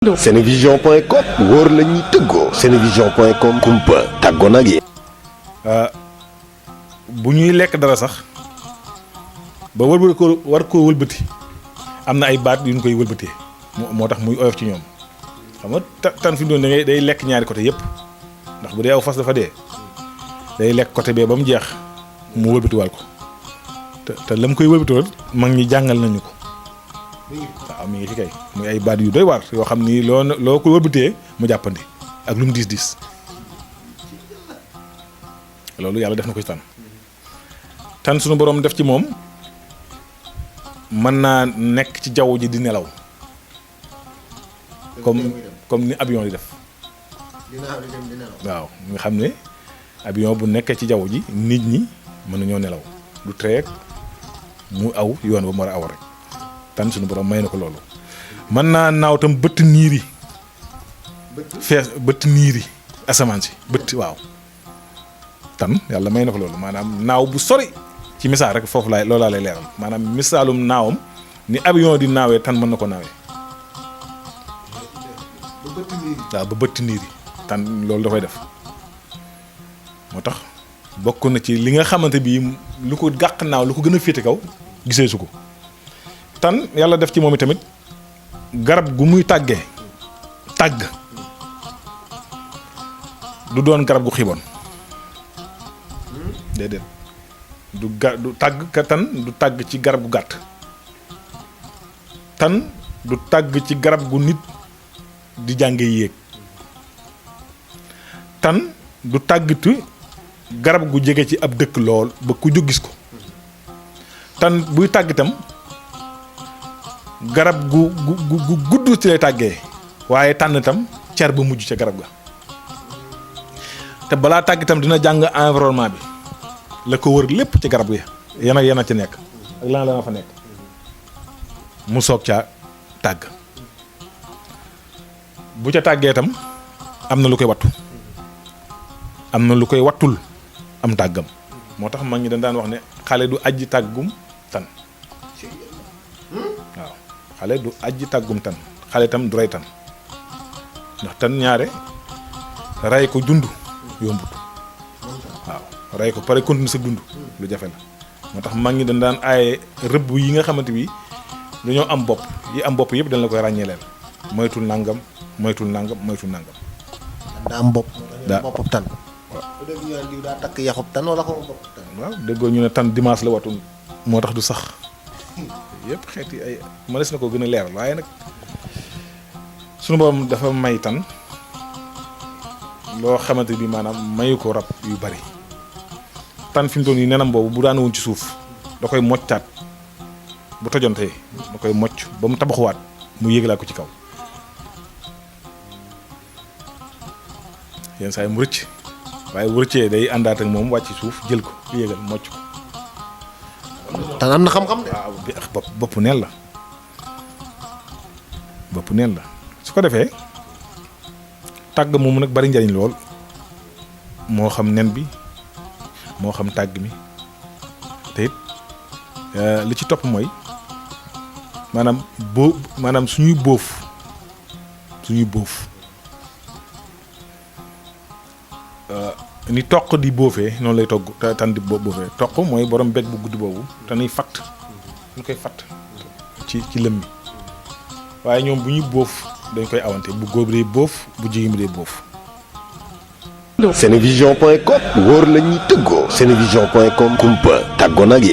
Senevision.com wóor la ñuy tëggoo Senevision.com kumpa tàggoo nag yi. bu ñuy lekk dara sax ba wëlbati ko war koo wëlbati am na ay baat yu ñu koy wëlbatee moo tax muy oyof ci ñoom xam nga tan fi mu doon day lekk ñaari côté yëpp ndax bu dee aw fas dafa dee day lekk côté bee ba mu jeex mu wëlbatiwaal ko te la mu koy wëlbatiwaal mag ñi jàngal nañu ko. waaw mi ngi fi kay muy ay baat yu doy waar yoo xam ni loo ko wëlbatee mu jàppandi ak lu mu diis loolu yàlla def na ko ci tan sunu borom def ci moom mën naa nekk ci jaww ji di nelaw comme ni avion di def waaw nga xam ne avion bu nekkee ci jaww ji nit ñi mën nañoo nelaw du tere mu aw yoon ba mu war a aw rek tan sunu borom may na ko loolu mën naa naaw tam bëtt niir yi bëtt niir yi asamaan si bëtt waaw tan yàlla may na ko loolu maanaam naaw bu sori ci misaal rek foofu loolu laa lay leeral maanaam misaalum naawam ni avion di naawee tan mën na ko naawee waaw ba bëtt niir yi tan loolu da koy def moo tax bokk na ci li nga xamante bi lu ko gàq naaw lu ko gën a féete kaw gisee su ko tan yàlla def ci moom tamit garab gu muy tàgg du doon garab gu xiiboon déedéet du tàgg ka tan du tàgg ci garab gu gàtt tan du tàgg ci garab gu nit di jànge yéeg tan du tàggitu garab gu jege ci ab dëkk lool ba ku jóg gis ko tan buy tàgg itam garab gu gudd ci lay tàggee waaye tànn itam cer ba mujj ca garab ga te balaa tàgg itam dina jàng environnement bi la ko wër lépp ci garab gi yana ci nekk ak lan la fa nekk mu soog caa tàgg bu ca tàggee itam am na lu koy wattu am na lu koy wattul am tàggam moo tax mag ñi dañ daan wax ne xale du ajji tàggum tan waaw xale du ajji tàggum tan xale itam du rey tan ndax tan ñaare rey ko dund yombut waaw rey ko pare continue sa dund lu jafe la moo tax mag ñi dañ daan aaye rëbb yi nga xamante bi dañoo am bopp yi am bopp yëpp dañ la koy ràññeeleel moytul nangam moytul nangam moytul nangam. daa am bopp. daa boppam tan. waaw dégg ñu naan daa takk yaxub tan wala xaw ma bopp tan. waaw déggoo ñu ne tan dimanche la watul moo tax du sax yëpp xeeti ay mënees na ko gën a leeral waaye nag sunu borom dafa may tan loo xamante bi maanaam mayu ko rab yu bari tan fi mu toll nii nenam boobu bu daan woon ci suuf da koy moccaat bu tojontee da koy mocc ba mu tabaxuwaat mu yéegalaat ko ci kaw yenn saa yi mu rëcc waaye bu rëccee day àndaat ak moom wàcc suuf jël ko yéegal mocc ko. tan am na xam-xam de. waaw bopp neen la su ko defee tàgg moomu nag bari njariñ lool moo xam nen bi moo xam tàgg mi te it li ci topp mooy maanaam suñuy bóof ni toq di boofee noonu lay togg tan di boofee toq mooy borom beg bu guddi boobu te nuy fatt ñu koy fatt ci lëm mi waaye ñoom bu ñuy bóof dañ koy awante bu góor bi day bóof bu jigéen bi day bóof. Senevision.com wóor la ñuy tëggoo Senevision.com kumpa tàggoo nag yi.